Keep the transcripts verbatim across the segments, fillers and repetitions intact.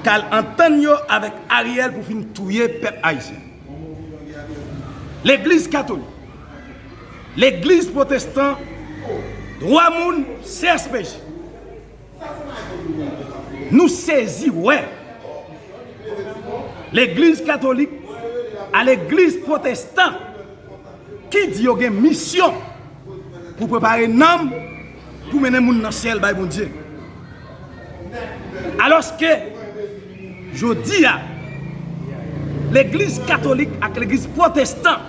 k al antann yo avèk Ariel pou fin touye pèp ayisyen. Legliz katolik, legliz pwotestan, dwa moun, C S P J. Nou sezi wè legliz katolik a legliz pwotestan ki di yo gen misyon pou prepare nanm pou mennen moun nan syèl bay Bondye. Alòske, jodi a, legliz katolik ak legliz pwotestan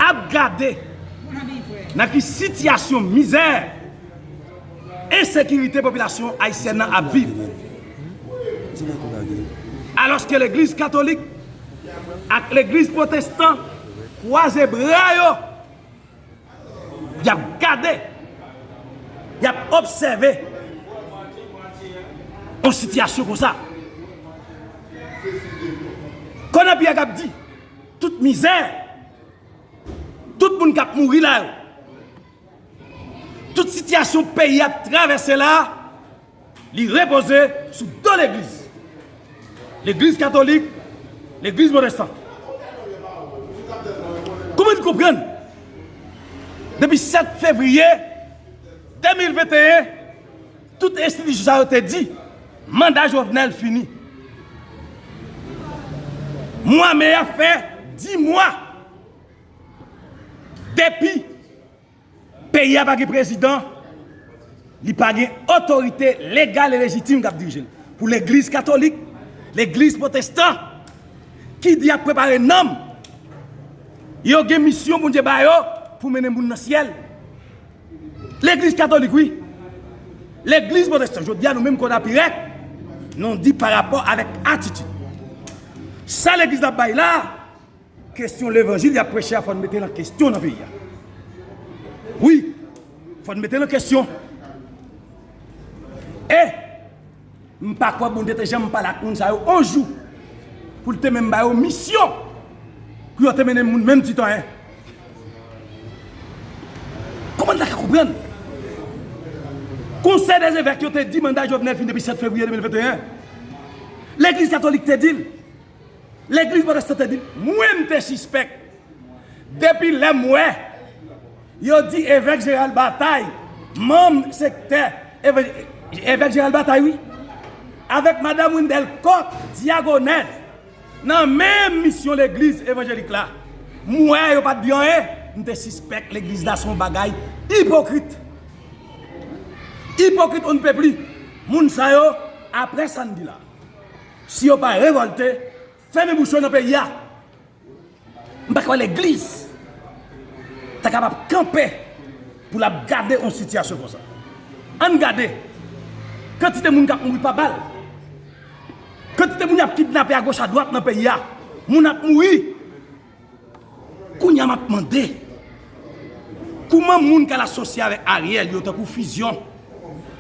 ap gade nan ki sitiyasyon mizè, ensekirite popilasyon ayisyèn nan ap viv. Alòske legliz katolik ak legliz pwotestan kwaze bra yo, y ap gade, y ap obsève yon sitiyasyon konsa. Konan Pyè k ap di, tout mizè, tout moun k ap mouri la yo, tout sitiyasyon peyi ap travèse la, li repoze sou do legliz. Legliz katolik, legliz pwotestan. Kouman n konprann? Depi sèt fevriye de mil venteyen, tout enstitisyon sa yo te di, manda Jovenel fini. Mwa me a fè dis mwa depi peyi a pa gen prezidan, li pa gen otorite legal e lejitim k ap dirije l. Pou legliz katolik, legliz pwotestan, ki di y ap prepare nanm, yo gen misyon Bondye ba yo pou mennen moun nan syèl. Legliz katolik, wi. Legliz pwotestan, jodi a nou menm Konapirèk, nou di pa rapò avèk atitid. Sa legliz la bay la, kesyon levanjil y ap preche a, fò n mete l an kesyon nan peyi a. Wi, fò n mete l an kesyon. E m pa kwè Bondye te janm pale ak moun sa yo yon jou pou l te menm ba yo misyon pou yo te mennen moun menm ti tan, en. Kòman n ta ka konprann? Konsèy dèzevèk yo te di manda Jovenel fin depi sèt fevriye de mil venteyen. Legliz katolik te di l. Legliz pwotestan te di l. Mwen, m te sispèk. Depi lè m wè yo di evèk Jeral Batay, manm sektè eva-, evèk Jeral Batay, wi, avèk madanm Wendelle Coq, dyakonès, nan menm misyon legliz evanjelik la, m wè yo pa t di anyen, m te sispèk legliz la se yon bagay ipokrit. Ipokrit on ne peut plus. Moun sa yo, apre sa n di la, si yo pa revòlte, fèmen bouch yo nan peyi a. M pa kwè legliz ta kapab kanpe pou l ap gade yon sitiyasyon konsa. Ann gade kantite moun k ap mouri pa bal, kantite moun y ap kidnape agoch adwat nan peyi a, moun ap mouri. Kounye a m ap mande, kòman moun k al asosye avèk Ariel yo tankou Fusion,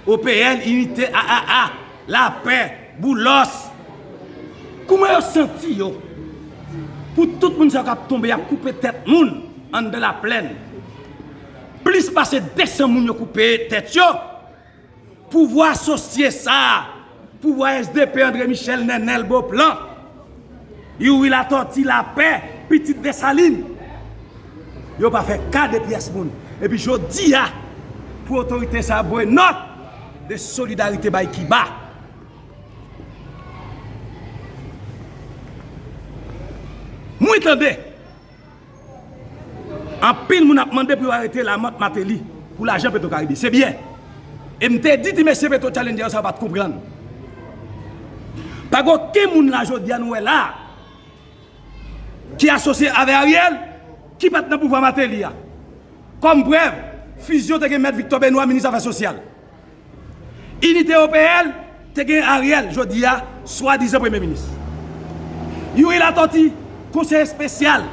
O P L, Inite, A A A, Lapè, Boulos, kòman yo santi yo pou tout moun sa yo k ap tonbe, y ap koupe tèt moun anndan Laplèn? Plis pase de san moun yo koupe tèt yo. Pouvwa sòsye sa a, pouvwa S D P André Michel, Nènèl, Beauplan, Youri Latortue, Lapè, pitit Desalin, yo pa fè ka de pyès moun. Epi jodi a, pou otorite sa a voye nòt de solidarite bay Kiba. Mwen tande anpil moun ap mande pou yo arete Lamothe, Martelly pou lajan Petro Caribe. Se byen. E m te di ti mesye Petro Challenger yo sa yo pa t konprann. Pa gen okenn moun la jodi a nou wè la a ki asosye avè Ariel ki pa t nan pouvwa Martelly a. Kòm prèv, Fusion te gen Mèt Victor Benoît, minis afè sosyal. Inite O P L te gen Ariel, jodi a, swadizan premye minis. Youri Latortue, konseye espesyal,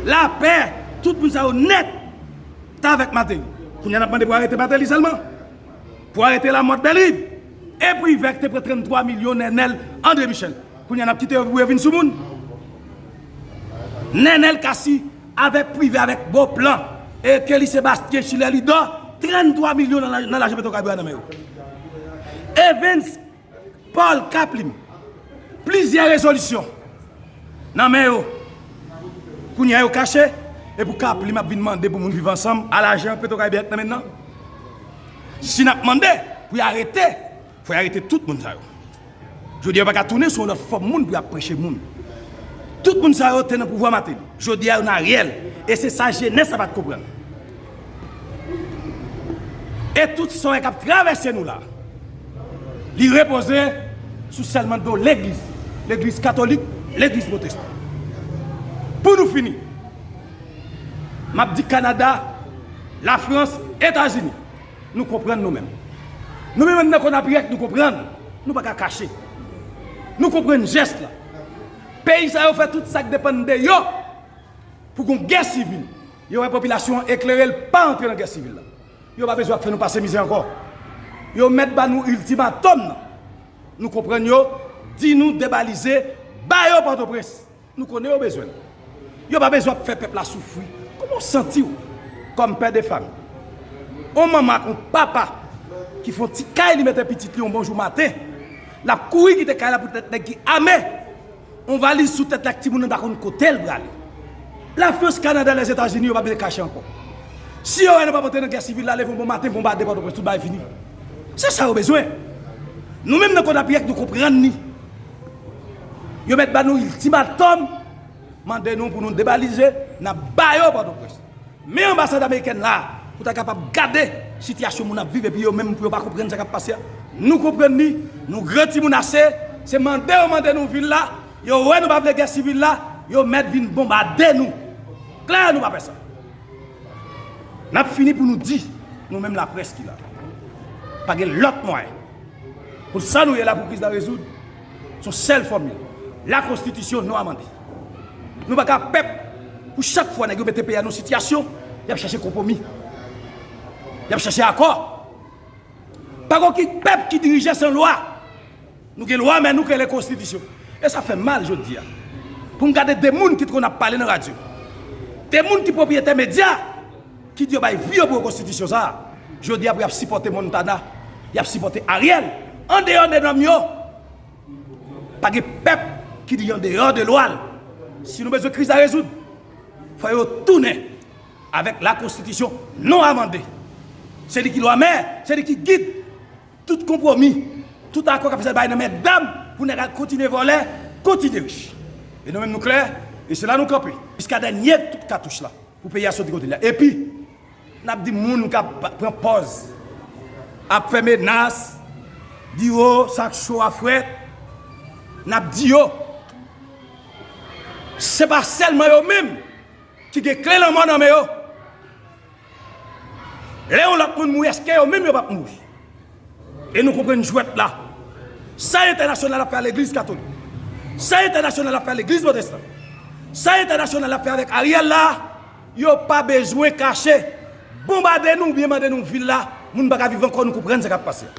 Lapè, tout moun sa yo nèt t avèk Martelly. Kounye a n ap mande pou arete Martelly sèlman. Pou arete Lamothe, Bellerive. E Privè ki te pran tranntwa milyon, Nènèl, André Michel. Kounye a n ap kite yo pou yo vin sou moun. Nènèl Cassy avèk Privè, avèk Beauplan, e Kelly Sébastien, Schiller Ludor, tranntwa milyon nan la-, nan lajan Petro Caribe a nan men yo. Evens Paul Kaplim, plizyè rezolisyon nan men yo. Kounye a yo kache, e pou Kaplim ap vin mande pou moun viv ansanm, a lajan Petwokaribe ak nan men nan. Si n ap mande pou y arete, fò y arete tout moun sa yo. Jodi a yo pa ka tounen sou yon lòt fòm moun pou y ap preche moun. Tout moun sa yo te nan pouvwa Mateli. Jodi a yo nan Ariel. E se sa jenès la pa t konprann. E tout sa w wè k ap travèse nou la, li repoze sou sèlman do legliz. Legliz katolik, legliz pwotestan. Pou nou fini, m ap di Kanada, Lafrans, Etazini, nou konprann nou menm. Nou menm nan Konapyèk, nou konprann. Nou pa ka kache. Nou konprann jès la. Peyi sa yo fè tout sa k depann de yo pou gon gè sivil. Yo wè popilasyon an eklere, l pa antre nan gè sivil la. Yo pa bezwen ap fè nou pase mizè ankò. Yo mèt ba nou iltimatòm nan. Nou konprann yo, di nou debalize, ba yo Pòtoprens. Nou konnen yo bezwen l. Yo pa bezwen ap fè pèp la soufri. Kòman w santi w kòm pè de fanmi? On manman ak on papa ki fè on ti kay, li mete pitit li on bonjou maten, l ap kouri kite kay la pou tèt nèg ki ame, on valiz sou tèt li ak timoun nan pa konn kote l prale. Lafrans, Kanada, Lèzetazini, yo pa bezwen kache ankò. Si yo wè nou p ap antre nan gè sivil la, leve on bon maten, bonbade Pòtoprens, tout bagay fini. Se sa yo bezwen. Nou menm nan Konapyèk, nou konprann ni. Yo mèt ba nou iltimatòm, mande nou pou nou debalize, n ap ba yo Pòtoprens. Men anbasad amerikèn la, pou ta kapab gade sitiyasyon moun ap viv, epi yo menm pou yo pa konprann sa k ap pase a. Nou konprann ni, nou gran timoun ase, se mande yo mande nou vil la, yo wè nou pa vle gè sivil la, yo mèt vin bonbade nou. Klè, nou pa pè sa. N ap fini pou nou di, nou menm laprès ki la, pa gen lòt mwayen. Pou sa nou ye la pou kriz la rezoud, se yon sèl fòmil. Lakonstitisyon non amande. Nou pa ka pèp pou chak fwa nèg yo mete peyi a nan yon sitiyasyon, y ap chèche konpwomi. Y ap chèche akò. Pa gen okenn pèp ki dirije san lwa. Nou gen lwa, men nou kreye konstitisyon. E sa fè m mal jodi a. Pou m gade de moun ki t konn ap pale nan radyo. De moun ki pwopriyetè medya, ki di yo bay vi yo pou konstitisyon sa a. Jodi a pou y ap sipòte Montana, y ap sipòte Ariel. Andeyò de nonm yo, pa gen pèp ki di andeyò de lwa l. Si nou bezwen kriz la rezoud, fò yo tounen avèk lakonstitisyon non amande. Se li ki lwa, men se li ki gid tout konpwomi, tout akò k ap fèt bay nan men dam pou nèg al kontinye vòlè, kontinye rich. E nou menm nou klè, e se la nou kanpe. Jiska dènye tout katouch la, pou peyi a soti kote l ye a. Epi, n ap di moun k ap pran pòz, ap fè menas, di yo sa k cho a frèt, n ap di yo, se pa sèlman yo menm ki gen kle lanmò nan men yo. Lè yon lòt moun mouri, èske yo menm yo p ap mouri? E nou konprann jwèt la. Sa entènasyonal ap fè a legliz katolik, sa entènasyonal ap fè a legliz pwotestan, sa entènasyonal ap fè avèk Ariel la, yo pa bezwen kache. Bonbade nou oubyen mande nou vil la, moun pa ka viv ankò, nou konprann sa k ap pase.